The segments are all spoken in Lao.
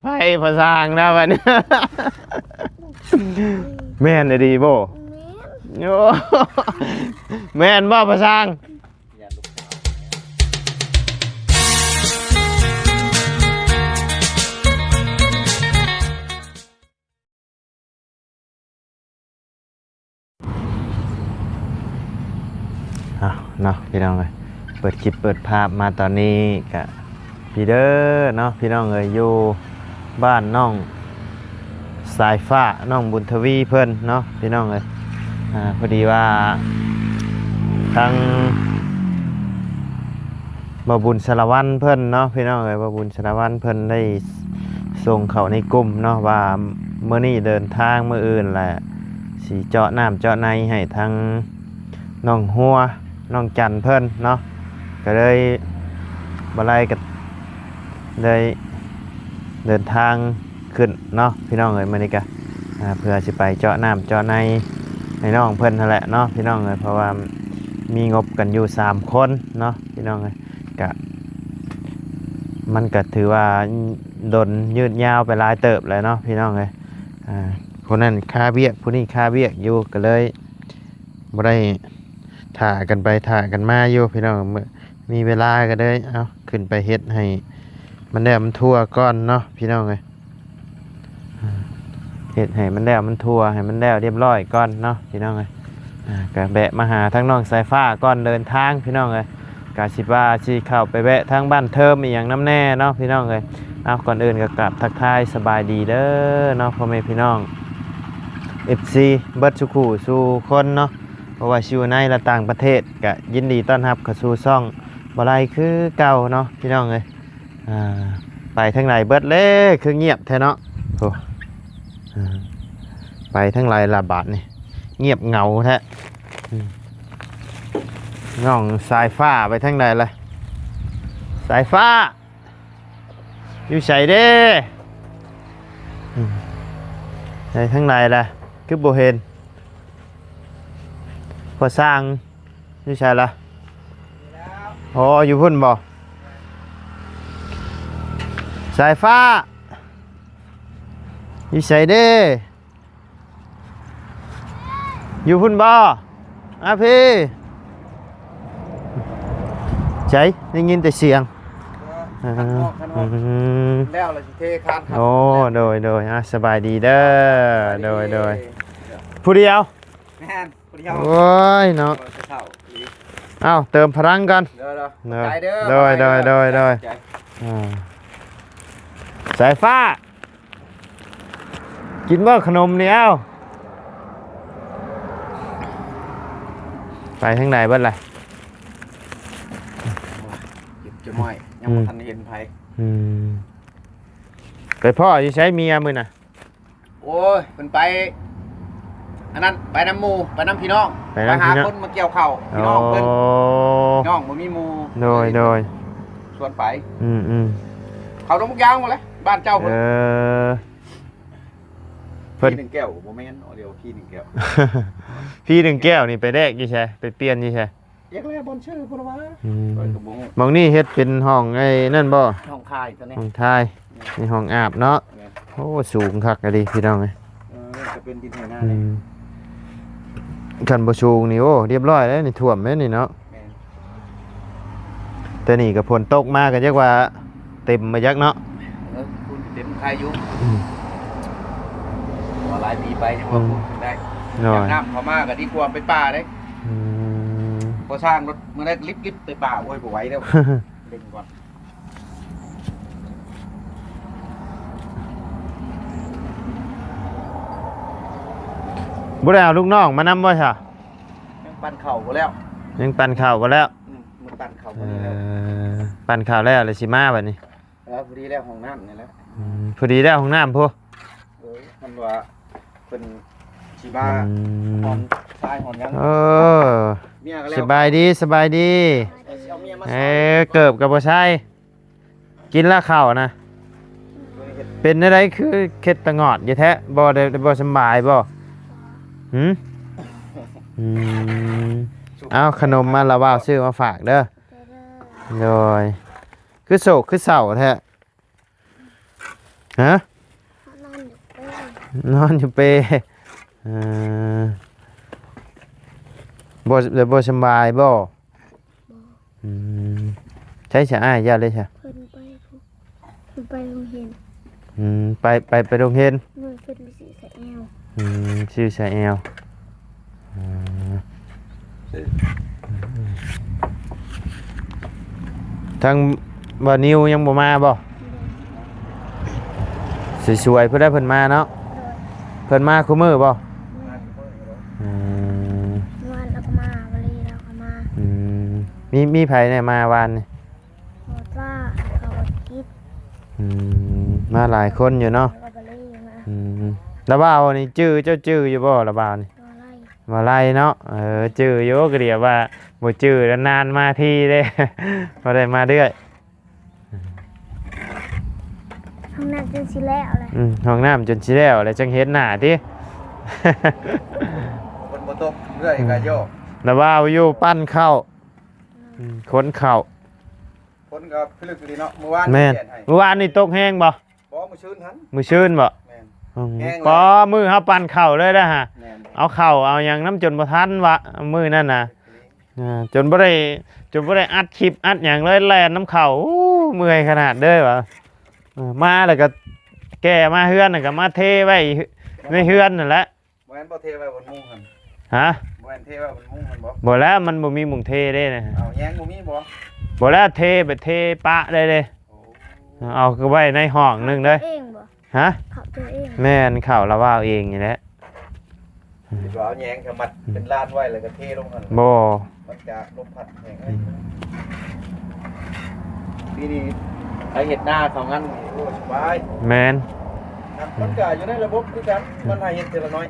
ໃຫ້ພະຊ່າງນະບັດນີ້. ແມ່ນອີ່ຫຼີບໍ່? ແມ່ນ. ໂອ້ ແມ່ນບໍ່ພະຊ່າງ? ເອົາເນາະພີ່ນ້ອງເອີຍ ເປີດຄລິບເປີດພາບມາຕອນນີ້ກະ ພີເດີເນາະພີ່ນ້ອງເອີຍ ຢູ່ບ້ານນ້ອງສາຍຟ້າ ນ້ອງບຸນທະວີເພິ່ນເນາະພີ່ນ້ອງເອີຍ. ອາ ພໍດີວ່າທາງບ່າວບຸນສາລະວັນເພິ່ນເນາະພີ່ນ້ອງເອີຍ ບ່າວບຸນສາລະວັນເພິ່ນໄດ້ສົ່ງເຂົ້າໃນກຸ່ມເນາະ ວ່າມື້ນີ້ເດີນທາງ ມື້ອື່ນແຫຼະ ຊິເຈາະນ້ຳເຈາະໃນໃຫ້ທາງນ້ອງຫົວ ນ້ອງຈັນເພິ່ນເນາະ ກະເລີຍ ບໍ່ໄລກະເລີຍເດີນທາງຂຶ້ນເນາະພີ່ນ້ອງເອີຍ. ມື້ນີ້ກະ ອາ ເພື່ອຊິໄປເຈາະນ້ຳເຈາະໃນໃຫ້ນ້ອງເພິ່ນຫັ້ນແຫຼະເນາະພີ່ນ້ອງເອີຍ ເພາະວ່າມີງົບກັນຢູ່ສາມຄົນເນາະພີ່ນ້ອງເອີຍ. ກະ ມັນກະຖືວ່າດົນຍືດຍາວໄປຫຼາຍເຕີບແລ້ວເນາະພີ່ນ້ອງເອີຍ. ອາ ຜູ້ນັ້ນຄາວຽກ ຜູ້ນີ້ຄາວຽກຢູ່ ກະເລີຍ ບໍ່ໄດ້ຖ້າກັນໄປຖ້າກັນມາຢູ່ພີ່ນ້ອງ ມີເວລາກະເລີຍ ເອົາ ຂຶ້ນໄປເຮັດໃຫ້ມັນແລ້ວມັນທົ່ວກ່ອນເນາະພີ່ນ້ອງເອີຍ. ເຮັດໃຫ້ມັນແລ້ວມັນທົ່ວ ໃຫ້ມັນແລ້ວຮຽບຮ້ອຍກ່ອນເນາະພີ່ນ້ອງເອີຍ. ອາ ກະແວະມາຫາທາງນ້ອງສາຍຟ້າກ່ອນເດີນທາງພີ່ນ້ອງເອີຍ. ກະຊິວ່າຊິເຂົ້າໄປແວະທາງບ້ານເທີມອີ່ຫຍັງນຳແດ່ເນາະພີ່ນ້ອງເອີຍ. ເອົາ ກ່ອນອື່ນກະກາບທັກທາຍສະບາຍດີເດີເນາະ ພໍ່ແມ່ພີ່ນ້ອງ ເອັຟຊີ ເບິດສູ່ຄູ່ສູ່ຄົນເນາະ ບໍ່ວ່າຊິຢູ່ໃນ ແລະ ຕ່າງປະເທດ ກະຍິນດີຕ້ອນຮັບເຂົ້າສູ່ຊ່ອງບໍ່ໄລຄືເກົ່າເນາະພີ່ນ້ອງເອີຍ. ອາ ໄປທາງໃດເບິດເລີ ຄືງຽບແທ້ເນາະ. ໂອ້ ອາ ໄປທາງໃດລະບາດນີ້ ງຽບເຫງົາແທ້. ອືມ ນ້ອງສາຍຟ້າໄປທາງໃດລະ ສາຍຟ້າ ຢູ່ໃສເດ້? ອືມ ໄປທາງໃດລະ ຄືບໍ່ເຫັນ? ພໍ່ຊ່າງຢູ່ໃສລະ? ອໍ ຢູ່ພຸ້ນບໍ? ສາຍຟ້າ ຢູ່ໃສເດ້? ຢູ່ພຸ້ນບໍ? ອາ ພີ້ ໃສ ໄດ້ຍິນແຕ່ສຽງ. ເອີ ຄັນອອກ ຄັນອອກ ອືມ ແລ້ວລະຊິເທຄານ. ໂອ້ ໂດຍ ໂດຍ ອາ ສະບາຍດີເດີ. ໂດຍ ໂດຍ ຜູ້ດຽວ ແມ່ນ ຜູ້ດຽວ. ໂອ້ຍເນາະ ເຖົ້າອີ່ຫຼີ. ເອົາ ເຕີມພະລັງກ່ອນ. ໂດຍ ໂດຍ ໂດຍ ໂດຍ ໂດຍ ອາ ສາຍຟ້າ ກິນບໍ່ຂະໜົມນີ້? ເອົ້າ ໄປທາງໃດເບິດລະ? ເກັບຈະມ້ອຍ ຍັງບໍ່ທັນເຫັນໃຜ. ອືມ ໄປພໍ້ຢູ່ໃສເມຍມື້ນະ? ໂອ້ຍ ເພິ່ນໄປ ອັນນັ້ນ ໄປນຳໝູ່ ໄປນຳພີ່ນ້ອງ ໄປນຳ ໄປຫາພີ່ນ້ອງ ຄົນມາກ່ຽວເຂົ້າ ພີ່ນ້ອງເພິ່ນ. ອໍ ພີ່ນ້ອງບໍ່ມີໝູ່. ໂດຍ ໂດຍ ຊວນໄປ. ອືມໆ ເຂົ້າດອງໝາກຢາງໝົດແຫຼະ ບ້ານເຈົ້າເພິ່ນ. ເອີ ເພິ່ນ ພີໜຶ່ງແກ້ວບໍ່ແມ່ນ ດຽວພີໜຶ່ງແກ້ວ ພີໜຶ່ງແກ້ວນີ້ໄປແລກຢູ່ໃສ? ໄປປ່ຽນຢູ່ໃສ? ຢາກແລບ່ອນຊື່ພຸ້ນລະວ່າ. ອືມ ຂ້ອຍກະບໍ່ຮູ້ ໝ່ອງນີ້ເຮັດເປັນຫ້ອງໄອ້ນັ້ນບໍ່? ຫ້ອງຖ່າຍຕົວນີ້ ຫ້ອງຖ່າຍ. ແມ່ນ ນີ້ຫ້ອງອາບເນາະ. ແມ່ນ ໂອ້ ສູງຄັກອີ່ຫຼີພີ່ນ້ອງເອີຍ. ເອີ ຈະເປັນດິນໄຖນາ. ອືມ ຄັນບໍ່ສູງນີ້ ໂອ້ ຮຽບຮ້ອຍແລ້ວນີ້ ຖ້ວມແລ້ວນີ້ເນາະ. ແມ່ນ ແຕ່ນີ້ກະຝົນຕົກມາກະຈັກວ່າເຕັມບໍ່ຈັກເນາະ. ເອີ ຝຸ່ນເຕັມໄຄຢູ່. ອືມ ວ່າຫຼາຍປີໄປຍັງວ່າ ອືມ ຝົນຂຶ້ນໄດ້. ໂດຍ ຢາກນ້ຳເຂົ້າມາກະດີກວ່າໄປປ່າເດ້. ອືມ ບໍ່ຊ່າງລົດມື້ໃດລິບໆໄປປ່າ ໂອ້ຍ ບໍ່ໄຫວແລ້ວ ເລັ່ງກ່ອນ. ບໍ່ໄດ້ເອົາລູກນ້ອງມານຳບໍ່ຊະ? ຍັງປັ່ນເຂົ້າບໍ່ແລ້ວ ຍັງປັ່ນເຂົ້າບໍ່ແລ້ວ. ອືມ ມື້ປັ່ນເຂົ້າມື້ນີ້ແລ້ວ. ເອີ ປັ່ນເຂົ້າແລ້ວລະຊິມາບັດນີ້. ເອີ ພໍດີແລ້ວຫ້ອງນ້ຳນີ້ແຫຼະ. ອືມ ພໍດີແລ້ວຫ້ອງນ້ຳພຸ້ນ. ເອີ ຄັນວ່າເພິ່ນຊິມາ ອືມ ຫ້ອງຊາຍຫ້ອງຫຍັງ. ເອີ ເມຍກະແລ້ວ. ສະບາຍດີ ສະບາຍດີ. ເອີ ຊິເອົາເມຍມາໃສ່. ເອີ ເກີບກະບໍ່ໃສ່. ກິນລະເຂົ້ານະ. ເປັນແນວໃດຄືເຄັດຕະງອດຢູ່ແທ້? ບໍ່ໄດ້ ບໍ່ສຳບາຍບໍ່? ຫື? ອືມ ເອົາຂະໜົມມາລະບ່າວຊື້ມາຝາກເດີ. ໂດຍ ຄືໂສກຄືເສົ້າແທ້. ຮະ? ນອນຢູ່ເປ. ນອນຢູ່ເປ. ເອີ ບໍ່ ແລ້ວບໍ່ສຳບາຍບໍ່? ບໍ່. ອືມ ໃສຊະອ້າຍເຈົ້າເລີຍຊະ? ເພິ່ນໄປພຸ້ນ ເພິ່ນໄປໂຮງຮຽນ. ອືມ ໄປ ໄປ ໄປໂຮງຮຽນ. ໂດຍ ເພິ່ນໄປຊື້ສາຍແອວ. ອືມ ຊື້ສາຍແອວ. ອືມ ທາງບ່າວນິວຍັງບໍ່ມາບໍ່? ໂດຍ. ສວຍໆ ເພິ່ນໄດ້ເພິ່ນມາເນາະ. ໂດຍ. ເພິ່ນມາຄູ່ມື້ບໍ່? ແມ່ນ. ອືມ ເມື່ອວານລາວກໍມາ ມື້ນີ້ລາວກໍມາ. ອືມ ມີ ມີໃຜແດ່ມາວານນີ້? ຮອດວ່າເຂົາບໍ່ຄິດ. ອືມ ມາຫຼາຍຄົນຢູ່ເນາະ. ລາວກໍບໍ່ໄດ້ມາ. ອືມ ລາວບ່າວນີ້ຈື່ ເຈົ້າຈື່ຢູ່ບໍ່ລາວບ່າວນີ້? ບໍ່ໄດ້. ບໍ່ໄດ້ເນາະ. ເອີ ຈື່ຢູ່ ກໍດຽວວ່າບໍ່ຈື່ ນານໆມາທີເດ້ ບໍ່ໄດ້ມາເລື້ອຍ. ຫ້ອງນ້ຳຈົນຊິແລ້ວແຫຼະ. ອືມ ຫ້ອງນ້ຳຈົນຊິແລ້ວແລ້ວ ຈັ່ງເຫັນໜ້າຕິ. ຝົນບໍ່ຕົກເລື້ອຍກໍໂຍກ. ລາວບ່າວຢູ່ປັ່ນເຂົ້າ. ອືມ ຂົນເຂົ້າ. ຝົນກໍພິລຶກດີເນາະ ມື້ວານ. ແມ່ນ. ແດດໃຫ້ ມື້ວານນີ້ຕົກແຮງບໍ່? ບໍ່ ມື້ຊືນຫັ້ນ. ມື້ຊືນບໍ່? ແມ່ນ. ອືມ ແຮງເລີຍ. ກໍມື້ເຮົາປັ່ນເຂົ້າເລີຍນະຫະ. ແມ່ນ. ເອົາເຂົ້າເອົາຫຍັງນຳຈົນບໍ່ທັນວະ ມື້ນັ້ນນະ. ອ່າ ຈົນບໍ່ໄດ້ ຈົນບໍ່ໄດ້ອັດຄລິບອັດຫຍັງເລີຍ ແລ່ນນຳເຂົ້າ. ໂອ້ ເມື່ອຍຂະໜາດເດີວ່າ. ເອີ ມາແລ້ວກໍແກ່ມາເຮືອນ ແລ້ວກໍມາເທໄວ້ໃນເຮືອນນັ້ນແຫຼະ. ບໍ່ແມ່ນບໍ່ເທໄວ້ບົນມຸງຫັ້ນ? ຮະ? ບໍ່ແມ່ນເທໄວ້ບົນມຸງຫັ້ນບໍ່? ບໍ່ແລ້ວ ມັນບໍ່ມີມຸງເທເດ້ນະ. ເອົາແຍງບໍ່ມີບໍ່? ບໍ່ແລ້ວ ເທ ໄປເທປະໄດ້ເດ້. ໂອ້ ເອົາໄວ້ໃນຫ້ອງໜຶ່ງເດ້. ເຂົ້າຕົວເອງບໍ່? ຮະ? ເຂົ້າຕົວເອງ. ແມ່ນ ເຂົ້າລາວບ່າວເອງນີ້ແຫຼະ. ຄິດວ່າເອົາແຍງເຂົ້າມັດ ອືມ ເປັນລານໄວ້ ແລ້ວກໍເທລົງຫັ້ນ. ບໍ່. ມັນຈະລົມພັດແຮງເລີຍ. ອືມ ປີນີ້ໄປເຮັດນາເຂົ້າງານນີ້ ໂອ້ ສະບາຍ. ແມ່ນ. ມັນກໍຢູ່ໃນລະບົບຄືກັນ. ອືມ ມັນໃຫ້ເຮັດເທື່ອລະໜ້ອຍ.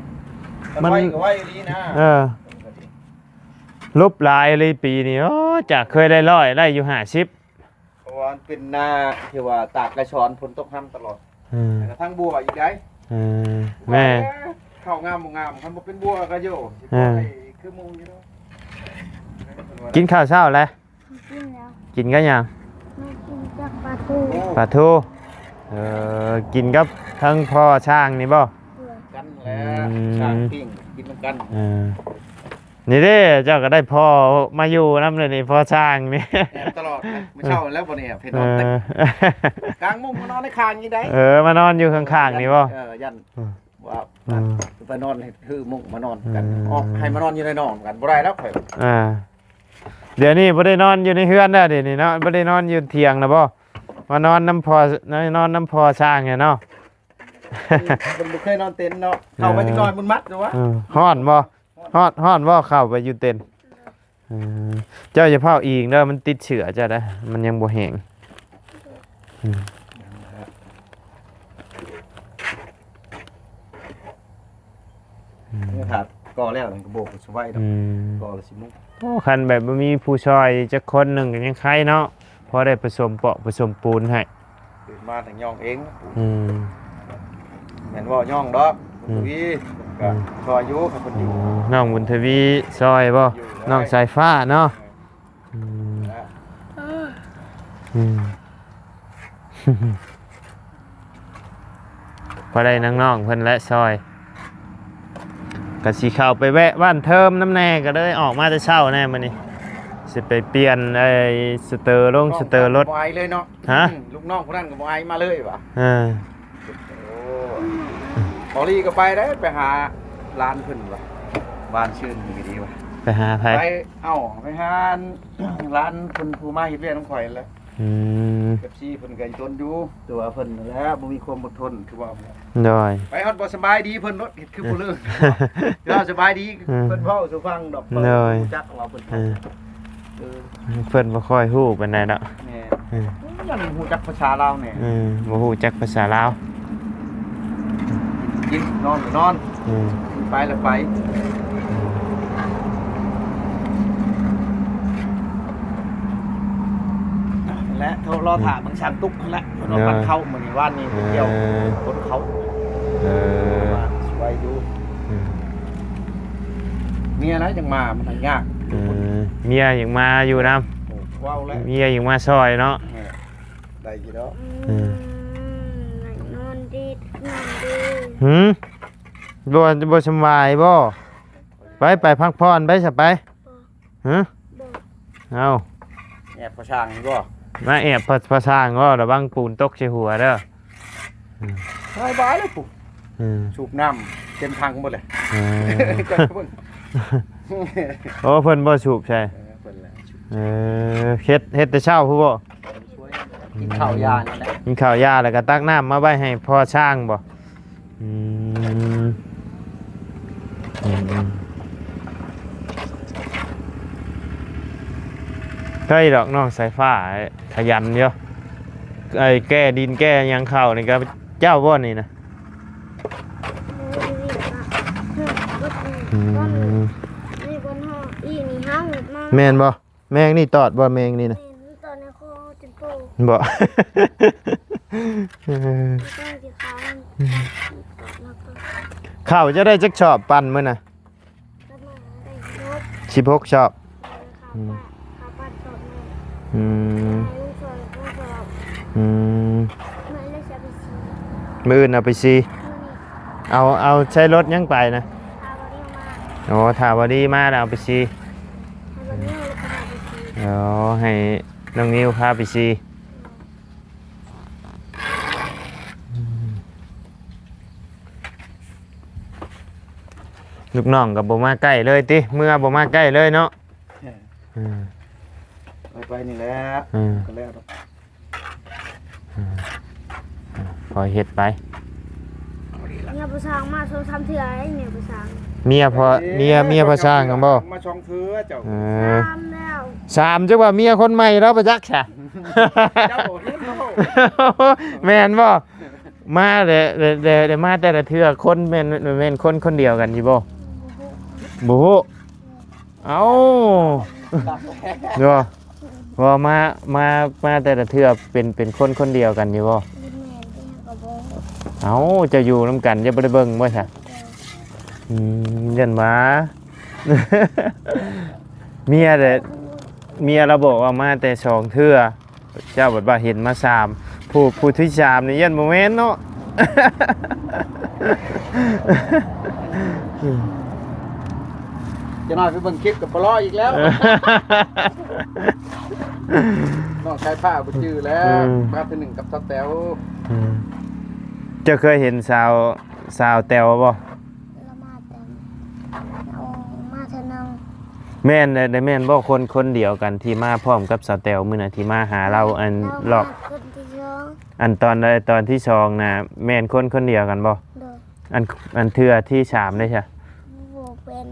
ມັນໄວກໍໄວອີ່ຫຼີນະ. ເອີ ລົບຫຼາຍອີ່ຫຼີປີນີ້. ໂອ້ ຈາກເຄີຍໄດ້ຮ້ອຍ ໄດ້ຢູ່ຫ້າສິບ. ເພາະວ່າມັນເປັນນາທີ່ວ່າຕາກໄກສອນ ຝົນຕົກຮຳຕະຫຼອດ. ອືມ ແລ້ວກໍທັງບົວອີກໄດ໋. ເອີ ແມ່ນ. ເຂົ້າງາມບໍ່ງາມ ຄັນບໍ່ເປັນບົວກໍໂຍ ເອີ ຊິບໍ່ໄດ້ຄືໝູ່ຢູ່ດອກ. ກິນເຂົ້າເຊົ້າແລ້ວ? ກິນແລ້ວ. ກິນກັບຫຍັງ? ມາກິນກັບປາທູ. ປາທູ. ເອີ ກິນກັບທັງພໍ່ຊ້າງນີ້ບໍ່? ເອີ ກັນແຫຼະ. ອືມ ຊ້າງປີ້ງກິນນຳກັນ. ເອີ ນີ້ເດ້ ເຈົ້າກໍໄດ້ພໍ່ມາຢູ່ນຳແລ້ວນີ້ ພໍ່ຊ້າງນີ້. ແອບຕະຫຼອດນະ. ມື້ເຊົ້າແລ້ວບໍ່ໄດ້ແອບ ໃຫ້ນອນ. ເອີ ກາງມຸ້ງມານອນໃນຂ້າງນີ້ໄດ໋. ເອີ ມານອນຢູ່ຂ້າງໆນີ້ບໍ່? ເອີ ຢ້ານ ເອີ ວ່າ ອືມ ໄປນອນໃຫ້ຖືມຸ້ງມານອນກັນ. ອືມ ອອກໃຫ້ມານອນຢູ່ໃນນອນກັນ ບໍ່ໄດ້ແລ້ວຂ້ອຍ. ອ່າ ດຽວນີ້ບໍ່ໄດ້ນອນຢູ່ໃນເຮືອນແລ້ວ ດຽວນີ້ເນາະ. ບໍ່ໄດ້ນອນຢູ່ຖຽງແລ້ວບໍ່? ມານອນນຳພໍ່ ນອນນຳພໍ່ຊ້າງເນາະ. ມັນບໍ່ເຄີຍນອນເຕັນເນາະ. ເອີ ເຂົ້າໄປຈັກໜ້ອຍມັນມັດຢູ່ວະ. ເອີ ຮ້ອນບໍ່? ຮ້ອນ ຮ້ອນບໍ່ ເຂົ້າໄປຢູ່ເຕັນ? ເອີ ເຈົ້າຢ່າຟ້າວອີງເດີ ມັນຕິດເຊື້ອເຈົ້າໄດ໋ ມັນຍັງບໍ່ແຫ້ງ. ອືມ ອືມ ຖ້າກໍ່ແລ້ວມັນກໍບໍ່ສະໄຫວດອກ. ອືມ ກໍ່ລະຊິມຸກ. ໂອ້ ຄັນແບບບໍ່ມີຜູ້ຊ່ອຍຈັກຄົນໜຶ່ງກໍຍັງໄຄເນາະ ພໍໄດ້ປະສົມເປາະປະສົມປູນໃຫ້. ຕື່ນມາຕ້ອງຍ່ອງເອງ. ອືມ ແມ່ນເວົ້າຍ່ອງດອກ. ອືມ ບຸນທະວີ ອືມ ກໍຊ່ອຍຢູ່ ຄັນເພິ່ນຢູ່. ອືມ ນ້ອງບຸນທະວີຊ່ອຍບໍ່? ຢູ່ ນ້ອງສາຍຟ້າເນາະ. ເອີ ອືມ ເອີ ອືມ ພໍໄດ້ນ້ອງໆເພິ່ນແຫຼະຊ່ອຍ. ກໍຊິເຂົ້າໄປແວະບ້ານເທີມນຳແດ່ ກໍເລີຍອອກມາແຕ່ເຊົ້າແດ່ມື້ນີ້ ຊິໄປປ່ຽນໄອ້ສະເຕີລົງສະເຕີລົດ. ບໍ່ອາຍເລີຍເນາະ. ຮະ? ອືມ ລູກນ້ອງຜູ້ນັ້ນກໍບໍ່ອາຍມາເລີຍຫວາ? ເອີ ໂອ້ ບອລີກໍໄປໄດ້ ໄປຫາຫຼານເພິ່ນຫວາ? ວານຊືນນີ້ກໍດີຫວາ? ໄປຫາໃຜ? ໄປ ເອົ້າ ໄປຫາຫຼານເພິ່ນ ຜູ້ມາເຮັດວຽກນຳຂ້ອຍນັ້ນແຫຼະ. ອືມ ເອັຟຊີເພິ່ນກໍຕົນຢູ່ ແຕ່ວ່າເພິ່ນນັ້ນແຫຼະບໍ່ມີຄວາມອົດທົນ ຄືວ່າ. ໂດຍ ໄປຮອດບໍ່ສະບາຍດີເພິ່ນໂລດ ເຮັດຄືຜູ້ເລີກ. ເຈົ້າສະບາຍດີ ອືມ ເພິ່ນເວົ້າສູ່ຟັງດອກ. ໂດຍ ເພິ່ນຮູ້ຈັກວ່າເພິ່ນ. ເອີ ເອີ ເພິ່ນບໍ່ຄ່ອຍຮູ້ປານໃດເນາະ. ແມ່ນ. ເອີ ຍັງຮູ້ຈັກພາສາລາວແດ່. ເອີ ບໍ່ຮູ້ຈັກພາສາລາວ. ກິນ ນອນກໍນອນ. ເອີ ໄປລະໄປ. ແລະ ລໍຖ້າເບິ່ງຊ່າງຕຸກຫັ້ນແຫຼະ ເພິ່ນວ່າ ເອີ ປັນເຂົ້າມື້ນີ້ ວານນີ້ໄປກ່ຽວ ເອີ ຂົນເຂົ້າ. ເອີ ວ່າຊິໄວຢູ່. ເອີ ເມຍນະຍັງມາ ມັນຫາຍາກ. ເອີ ເມຍຍັງມາຢູ່ນຳ. ໂອ້ ເວົ້າແລ້ວ ເມຍຍັງມາຊ່ອຍເນາະ. ເອີ ໄດ້ຢູ່ດອກ. ອືມ ອືມ ນອນ ຫືມ ບໍ່ ບໍ່ສຳບາຍບໍ່? ໄປ ໄປພັກຜ່ອນໄປຊະໄປ. ຮະ? ເອົ້າ ແອບພໍ່ຊ່າງຢູ່ບໍ່? ມາແອບພໍ່ ພໍ່ຊ່າງບໍ່? ລະວັງປູນຕົກໃສ່ຫົວເດີ. ສະບາຍເລີຍປູ ເອີ ສູບນ້ຳເຕັມຖັງໝົດເລີຍ. ເອີ ໂອ້ ເພິ່ນບໍ່ສູບໃສ່. ເອີ ເພິ່ນແຫຼະ. ເອີ ເຮັດ ເຮັດແຕ່ເຊົ້າພຸ້ນບໍ່? ກິນເຂົ້າຢານັ້ນແຫຼະ ກິນເຂົ້າຢາແລ້ວກໍຕັກນ້ຳມາໄວ້ໃຫ້ພໍ່ຊ່າງບໍ່? ອືມ ອືມ ໃກ້ດອກນ້ອງສາຍຟ້າ ຂະຫຍັນຢູ່. ໄອ້ແກ່ດິນແກ່ຫຍັງເຂົ້ານີ້ກໍເຈົ້າບໍ່ນີ້ນະ? ອືມ ແມ່ນບໍ່? ແມງນີ້ຕອດບໍ່ ແມງນີ້ນະ? ແມ່ນ ຕອດໃນຄໍຈົນໂຕບໍ່? ເຂົ້າເຈົ້າໄດ້ຈັກຊອບປັ່ນມື້ນະ? ສິບຫົກຊອບ. ອືມ ອືມ ອືມ ມື້ອື່ນເອົາໄປສີ. ເອົາ ເອົາໃຊ້ລົດຫຍັງໄປນະ? ອໍ ຖ້າວ່າດີມາແລ້ວເອົາໄປສີ. ອໍ ໃຫ້ນ້ອງນິວພາໄປສີ. ລູກນ້ອງກໍບໍ່ມາໃກ້ເລີຍຕິ ເມືອບໍ່ມາໃກ້ເລີຍເນາະ. ເອີ ເອີ ໄປໆ ນີ້ແຫຼະ ເອີ ກໍແລ້ວດອກ. ເອີ ເອີ ຄ່ອຍເຮັດໄປ. ເມຍພໍ່ຊ່າງມາສອງສາມເທື່ອ ເມຍພໍ່ຊ່າງ ເມຍພໍ່ ເມຍ ເມຍພໍ່ຊ່າງຫັ້ນບໍ່? ມາສອງເທື່ອເຈົ້າ. ເອີ ສາມແລ້ວ ສາມ ຈັກວ່າເມຍຄົນໃໝ່ລາວໄປຈັກຊະ. ເຈົ້າເຫັນບໍ່? ແມ່ນບໍ່? ມາແຕ່ ແຕ່ ແຕ່ ແຕ່ມາແຕ່ລະເທື່ອ ຄົນແມ່ນ ແມ່ນຄົນຄົນດຽວກັນຢູ່ບໍ່? ບໍ່ຮູ້ ບໍ່ຮູ້. ເອົ້າ ເນາະ ວ່າມາ ມາ ມາແຕ່ລະເທື່ອເປັນ ເປັນຄົນຄົນດຽວກັນຢູ່ບໍ່? ແມ່ນ ແຕ່ເຮົາກໍບໍ່ຮູ້. ເອົ້າ ເຈົ້າຢູ່ນຳກັນ ເຈົ້າບໍ່ໄດ້ເບິ່ງບໍ່ຊະ? ເອີ ອືມ ຢ້ານວ່າ ເມຍແຫຼະ ເມຍລາວບອກວ່າມາແຕ່ສອງເທື່ອ. ເຈົ້າບັດວ່າເຫັນມາສາມ ຜູ້ ຜູ້ທີສາມນີ້ຢ້ານບໍ່ແມ່ນເນາະ. ຈັກໜ້ອຍໄປເບິ່ງຄລິບກັບປະຫຼໍ່ອີກແລ້ວ. ນ້ອງຊາຍຟ້າບໍ່ຈື່ແລ້ວ. ອືມ ມາເທື່ອໜຶ່ງກັບສາວແຕວ. ອືມ ເຈົ້າເຄີຍເຫັນສາວ ສາວແຕວບໍ່? ລາວມາແຕ່ ເອົາມາເທື່ອໜຶ່ງ. ແມ່ນແຫຼະ ແມ່ນບໍ່ ຄົນ ຄົນດຽວກັນທີ່ມາພ້ອມກັບສາວແຕວມື້ນັ້ນ ທີ່ມາຫາລາວ ອັນ ລອກ ຄົນທີສອງ ອັນຕອນໃດ ຕອນທີສອງນະ ແມ່ນຄົນ ຄົນດຽວກັນບໍ່? ໂດຍ. ອັນ ອັນເທື່ອທີສາມເດ້ຊະ? ບໍ່ແມ່ນ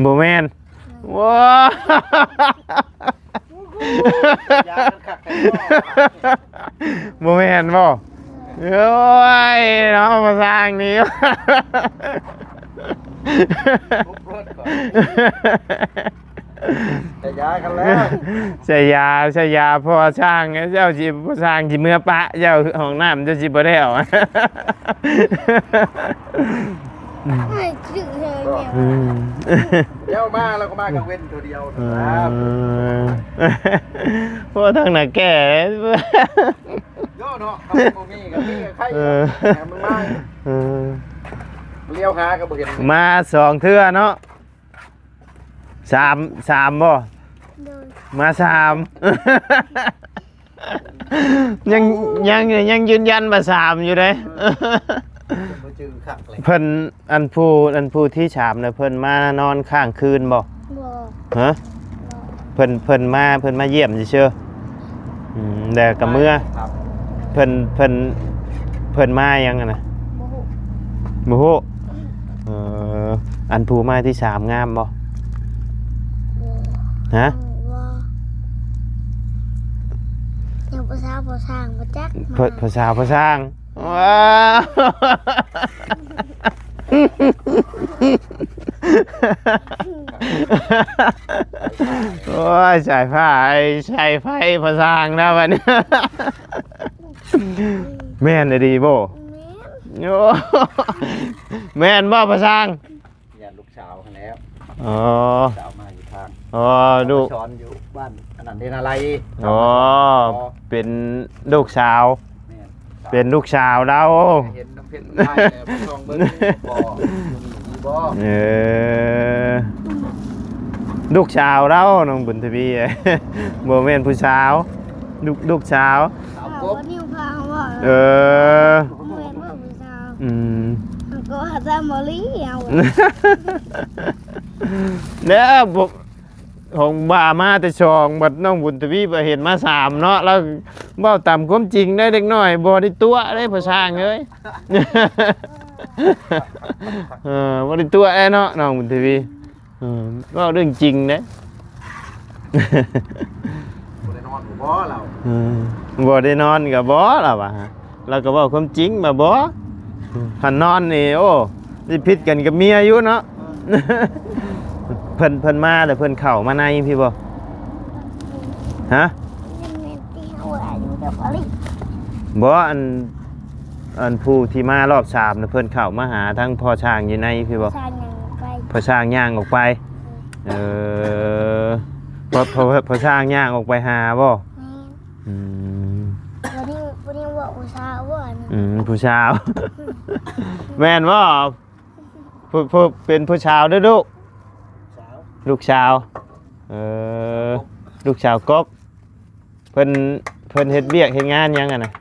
ບໍ່ແມ່ນ. ວ້າ ຢາກັນຄັກແທ້ ບໍ່ແມ່ນບໍ່? ໂອ້ຍ ເນາະ ພາສາອັງກິດ ໃສ່ຢາກັນແລ້ວ ໃສ່ຢາ ໃສ່ຢາພໍ່ຊ່າງ ເຈົ້າຊິ ພໍ່ຊ່າງຊິເມືອປະເຈົ້າ ຫ້ອງນ້ຳເຈົ້າຊິບໍ່ແລ້ວ. ໃຫ້ຈື່ເລີຍແມ່ ອືມ ເຈົ້າມາ ລາວກໍມາກາງເວັນເທື່ອດຽວ. ເອີ ນະ ໂອ້ ທາງໜ້າແກ່ ເນາະ ເນາະ ເຮົາບໍ່ມີກໍມີໄຂ່ ເອີ ໃຫ້ມັນມາ ເອີ ລຽວຫາກໍບໍ່ເຫັນ ມາສອງເທື່ອເນາະ. ສາມ ສາມບໍ່? ໂດຍ ມາສາມ ຍັງ ຍັງ ຍັງຢືນຢັນວ່າສາມຢູ່ເດ້. ເອີ ບໍ່ຈື່ຄັກເລີຍ ເພິ່ນ ອັນຜູ້ ອັນຜູ້ທີສາມນະ ເພິ່ນມານອນຄ້າງຄືນບໍ່? ບໍ່. ຮະ? ບໍ່. ເພິ່ນ ເພິ່ນມາ ເພິ່ນມາຢ້ຽມຊື່ໆ. ອືມ ແລ້ວກໍເມືອ. ເພິ່ນ ເພິ່ນ ເພິ່ນມາຫຍັງຫັ້ນນະ? ບໍ່ຮູ້ ບໍ່ຮູ້. ເອີ ອັນຜູ້ມາທີສາມງາມບໍ່? ບໍ່. ຮະ? ບໍ່. ຍັງຜູ້ສາວຜູ້ຊ່າງບໍ່ຈັກ ຜູ້ ມາ ຜູ້ສາວຜູ້ຊ່າງ. ວ້າ ໂອ້ຍ ສາຍຟ້າ ສາຍໄຟພໍ່ຊ່າງນະບັດນີ້. ແມ່ນອີ່ຫຼີບໍ່? ແມ່ນ. ໂອ້ ແມ່ນບໍ່ພໍ່ຊ່າງ? ຍາດລູກສາວຫັ້ນແຫຼະ. ອໍ ສາວມາຢູ່ທາງ ອໍ ລູກສອນຢູ່ບ້ານອັນນັ້ນເດ ນາໄລ. ອໍ ເປັນລູກສາວ. ແມ່ນ. ເປັນລູກສາວລາວ ເຫັນນ້ຳເພັດນ້ຳລາຍແລ້ວ ໄປສ່ອງເບິ່ງບໍ່ ຢູ່ນີ້ມີບໍ່? ເອີ ລູກສາວລາວ ນ້ອງບຸນທະວີ ບໍ່ແມ່ນຜູ້ສາວ ລູກ ລູກສາວ ສາວກົບ ເອີ ບໍ່ແມ່ນຜູ້ສາວ ອືມ ກໍຫາຕາມໍລີເອົາ ແລ້ວບໍ່ ຂອງບ່າມາແຕ່ສອງ ບັດນ້ອງບຸນທະວີເຫັນມາສາມເນາະ ລາວເວົ້າຕາມຄວາມຈິງໄດ໋ ເດັກນ້ອຍບໍ່ໄດ້ຕົວະເດ້ພໍ່ຊ່າງເອີຍ ເອີ ບໍ່ໄດ້ຕົວະເດ້ເນາະ ນ້ອງບຸນທະວີ ເອີ ເວົ້າເລື່ອງຈິງເດ້ ບໍ່ໄດ້ນອນບໍ່ລາວ ເອີ ບໍ່ໄດ້ນອນກໍບໍ່ລາວວ່າ ລາວກໍເວົ້າຄວາມຈິງມາບໍ່ ຄັນນອນນີ້ ໂອ້ ຊິຜິດກັນກັບເມຍຢູ່ເນາະ ເພິ່ນ ເພິ່ນມາແລ້ວເພິ່ນເຂົ້າມາໃນພີ້ບໍ່? ຮະ? ບໍ່ ອັນ ອັນຜູ້ທີ່ມາລອບສາມນະ ເພິ່ນເຂົ້າມາຫາທາງພໍ່ຊ່າງຢູ່ໃນພີ້ບໍ່? ພໍ່ຊ່າງຍ່າງອອກໄປ ພໍ່ຊ່າງຍ່າງອອກໄປ ເອີ ເອີ ພໍ່ ພໍ່ ພໍ່ຊ່າງຍ່າງອອກໄປຫາບໍ່? ແມ່ນ ອືມ ຜູ້ນີ້ ຜູ້ນີ້ເວົ້າຜູ້ສາວບໍ່ອັນນີ້? ອືມ ຜູ້ສາວ ແມ່ນບໍ່? ຜູ້ ຜູ້ ເປັນຜູ້ສາວເດີລູກ ສາວ ລູກສາວ ເອີ ລູກສາວກົບ ເພິ່ນ ເພິ່ນເຮັດວຽກເຮັດງານຫຍັງຫັ້ນນະ?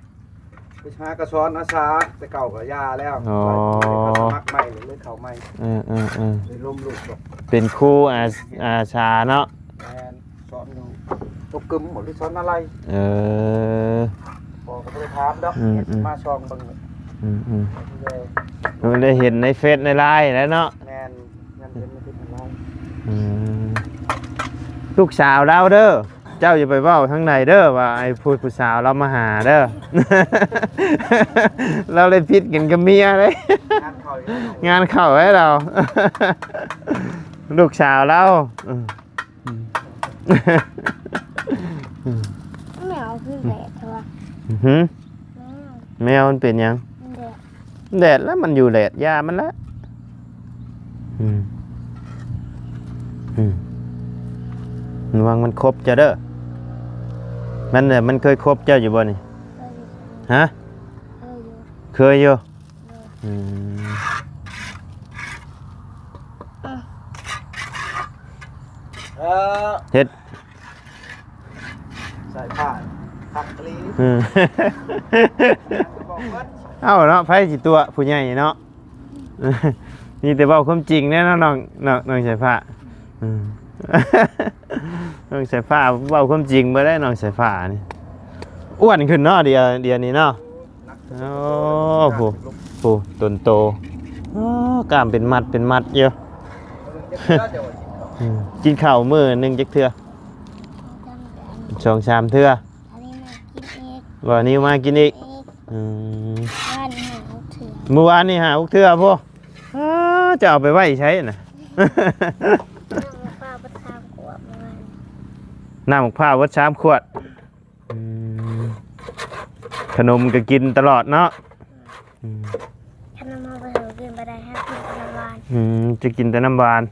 ໄປຫາກະສອນອາສາ ແຕ່ເກົ່າກໍຢ່າແລ້ວ ອໍ ສະໝັກໃໝ່ເລີຍເຂົ້າໃໝ່ ເອີໆໆ ໄດ້ລົມລູກ ເປັນຄູອາ ອາສາເນາະ ແມ່ນ ສອນຢູ່ຕົກກຶມບໍ່ ຫຼືສອນອາໄລ ເອີ ພໍ່ກໍບໍ່ໄດ້ຖາມດອກ ອືມໆ ມາສ່ອງເບິ່ງ ອືມໆ ເອີ ໄດ້ເຫັນໃນເຟສໃນໄລນ໌ແລ້ວເນາະ ແມ່ນ ຍັງເຫັນໃນເຟສໃນໄລນ໌ ອືມ ລູກສາວລາວເດີ ເຈົ້າຢ່າໄປເວົ້າທາງໃດເດີ ວ່າໄອ້ຜູ້ ຜູ້ສາວລາວມາຫາເດີ ລາວໄດ້ຜິດກັນກັບເມຍເດ້ ງານເຂົ້າອີກແລ້ວ ງານເຂົ້າໃຫ້ລາວ ລູກສາວລາວ ອືມ ອືມ ແມວຄືແດດແທ້ວະ ຫື? ແມວ ແມວມັນເປັນຫຍັງ? ແດດ ແດດແລ້ວ ມັນຢູ່ແດດ ຢ່າມັນລະ ອືມ ອືມ ລະວັງມັນຄົບເຈົ້າເດີ ມັນ ມັນເຄີຍຄົບເຈົ້າຢູ່ບໍ່ນີ້? ເຄີຍຢູ່ ຮະ? ເຄີຍຢູ່ ເຄີຍຢູ່ ໂດຍ ອືມ ເອີ ເຮັດ ສາຍພານຄັກອີ່ຫຼີ ອືມ ເອົ້າເນາະ ໃຜຊິຕົວະຜູ້ໃຫຍ່ເນາະ ມີແຕ່ເວົ້າຄວາມຈິງແດ່ເນາະ ນ້ອງ ນ້ອງ ນ້ອງສາຍຟ້າ ອືມ ນ້ອງສາຍຟ້າເວົ້າຄວາມຈິງເບິດເດ້ ນ້ອງສາຍຟ້ານີ້ ອ້ວນຂຶ້ນເນາະ ດຽວ ດຽວນີ້ເນາະ. ໂອ້ ຜູ້ ຜູ້ຕົນໂຕ ອໍ ກ້າມເປັນມັດເປັນມັດຢູ່ ອືມ ກິນເຂົ້າມື້ໜຶ່ງຈັກເທື່ອ? ສອງສາມເທື່ອ ອັນນີ້ມາກິນອີກ ວ່ານີ້ມາກິນອີກ ອີກ ອືມ ວານນີ້ຫ້າຫົກເທື່ອ ມື້ວານນີ້ຫ້າຫົກເທື່ອພຸ້ນ ອ້າ ຈະເອົາໄປໄວ້ໃສນະ? ນ້ຳໝາກພ້າວເບິດສາມຂວດ ອືມ ຂະໜົມກໍກິນຕະຫຼອດເນາະ ອືມ ຂະໜົມເຮົາກໍກິນບໍ່ໄດ້ ເຮົາກິນແຕ່ນ້ຳຫວານ ອືມ ຈະກິນແຕ່ນ້ຳຫວານ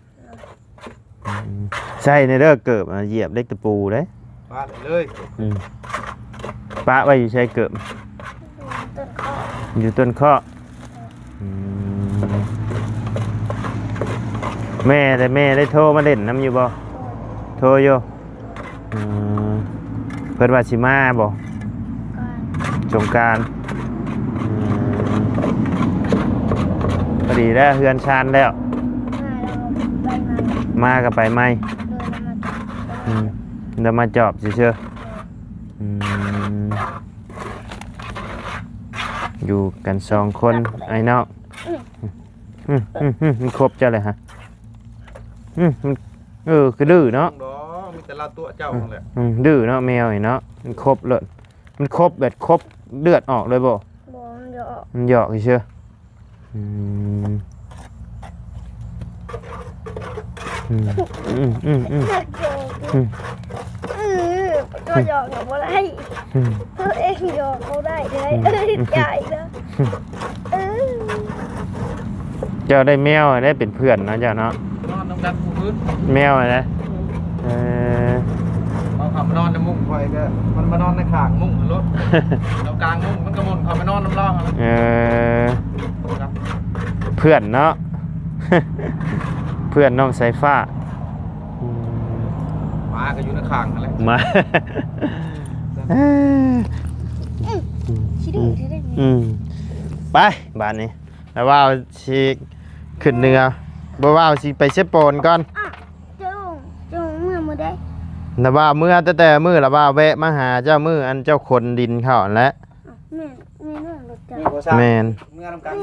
ອືມ ໃສ່ແດ່ເດີ ເກີບ ອາ ຢຽບເຫຼັກຕະປູເດ້ ປະໄວ້ເລີຍ ອືມ ປະໄວ້ຢູ່ໃສເກີບ? ຢູ່ຕົ້ນເຄາະ ຢູ່ຕົ້ນເຄາະ ອືມ ແມ່ເດ ແມ່ໄດ້ໂທມາຫຼິ້ນນຳຢູ່ບໍ່? ໂທຢູ່ ອືມ ເພິ່ນວ່າຊິມາບໍ່? ສົງການ ອືມ ພໍດີແລ້ວ ເຮືອນຊານແລ້ວ ມາກໍໄປໃໝ່ ອືມ ແລ້ວມາຈອບຊື່ໆ ອືມ ຢູ່ກັນສອງຄົນ ອ້າຍນ້ອງ ອືມ ອືມ ມັນຄົບເຈົ້າເລີຍຫະ ອືມ ມັນ ເອີ ຄືດື້ເນາະ ບໍ່ ມີແຕ່ລາວຕົວະເຈົ້າຫັ້ນແຫຼະ ອືມ ດື້ເນາະ ແມວນີ້ເນາະ ມັນຄົບເລີຍ ມັນຄົບແບບຄົບເລືອດອອກເລີຍບໍ່? ບໍ່ ມັນຢອກ ມັນຢອກຊື່ໆ ອືມ ອືມ ອືມ ອືມ ອືມ ຢອກ ອືມ ເອີ ເຈົ້າຢອກກໍບໍ່ໄດ້ ອືມ ເຮົາເອງຢອກບໍ່ໄດ້ເດ້ ອືມ ເອີ ອືມ ໃຫຍ່ແລ້ວ ອືມ ເອີ ເຈົ້າໄດ້ແມວໄດ້ເປັນເພື່ອນເນາະ ເຈົ້າເນາະ ນອນນຳກັນຄູ່ຄືນ ແມວນະ ເອີ ເອົາເຂົ້າ ນອນໃນມຸ້ງຂ້ອຍກໍ ມັນມານອນໃນຂ້າງມຸ້ງໂລດ ແລ້ວກາງມຸ້ງມັນກໍໝຸ່ນເຂົ້າໄປນອນນຳລາວຫັ້ນແຫຼະ. ເອີ ເພື່ອນເນາະ ເພື່ອນນ້ອງສາຍຟ້າ. ອືມ ໝາກໍຢູ່ໃນຂ້າງຫັ້ນແຫຼະ ໝາ ຊິດື້ແທ້ ອືມ ໄປບາດນີ້ ລະວ່າວຊິຂຶ້ນເໜືອ ບໍ່ວ່າວຊິໄປເຊໂປນກ່ອນ. ເຈົ້າ ເຈົ້າເມືອມື້ໃດ? ລະວ່າວເມືອຕັ້ງແຕ່ມື້ລະວ່າວແວະມາຫາເຈົ້າ ມື້ອັນເຈົ້າຂົນດິນເຂົ້າຫັ້ນແຫຼະ. ແມ່ນ ແມ່ນ ແມ່ນ ເມືອນຳກັນ.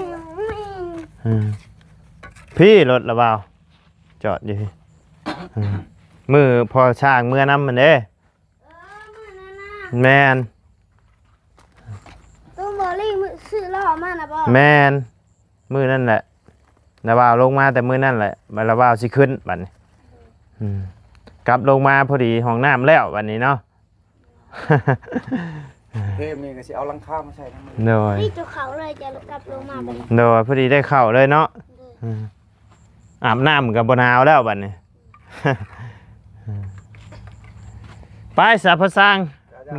ອືມ ພີ່ລົດລະວ່າວຈອດຢູ່ ອືມ ມື້ພໍ່ຊ່າງເມືອນຳຫັ້ນເດ້. ເອີ ມື້ນັ້ນນະ ແມ່ນ ຕູ້ບໍລິງມື້ຊື້ລໍ້ມານະບໍ? ແມ່ນ ມື້ນັ້ນແຫຼະ ລະວ່າວລົງມາແຕ່ມື້ນັ້ນແຫຼະ ລະວ່າວຊິຂຶ້ນບາດນີ້. ອືມ ກັບລົງມາພໍດີຫ້ອງນ້ຳແລ້ວບາດນີ້ເນາະ. ເພມນີ້ກໍຊິເອົາຫຼັງຄາມາໃສ່ນຳ. ໂດຍ ນີ້ຕົວເຂົ້າເລີຍ ຈະກັບລົງມາບາດນີ້. ໂດຍ ພໍດີໄດ້ເຂົ້າເລີຍເນາະ. ໂດຍ ອືມ ອາບນ້ຳກໍບໍ່ໜາວແລ້ວບາດນີ້. ໄປສາພໍ່ຊ່າງ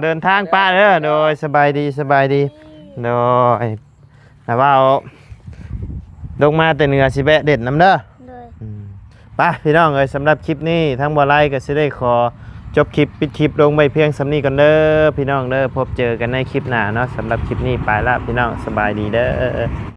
ເດີນທາງປະເດີ. ໂດຍ ສະບາຍດີ ສະບາຍດີ. ໂດຍ ລະວ່າວລົງມາແຕ່ເໜືອຊິແວະເດັ່ນນຳເດີ. ໂດຍ ອືມ ໄປພີ່ນ້ອງເອີຍ ສຳລັບຄລິບນີ້ທາງບໍ່ໄລກໍຊິໄດ້ຂໍຈົບຄລິບ ປິດຄລິບລົງໄວ້ພຽງສ່ຳນີ້ກ່ອນເດີພີ່ນ້ອງເດີ. ພົບເຈີກັນໃນຄລິບໜ້າເນາະ. ສຳລັບຄລິບນີ້ໄປລະພີ່ນ້ອງ ສະບາຍດີເດີ.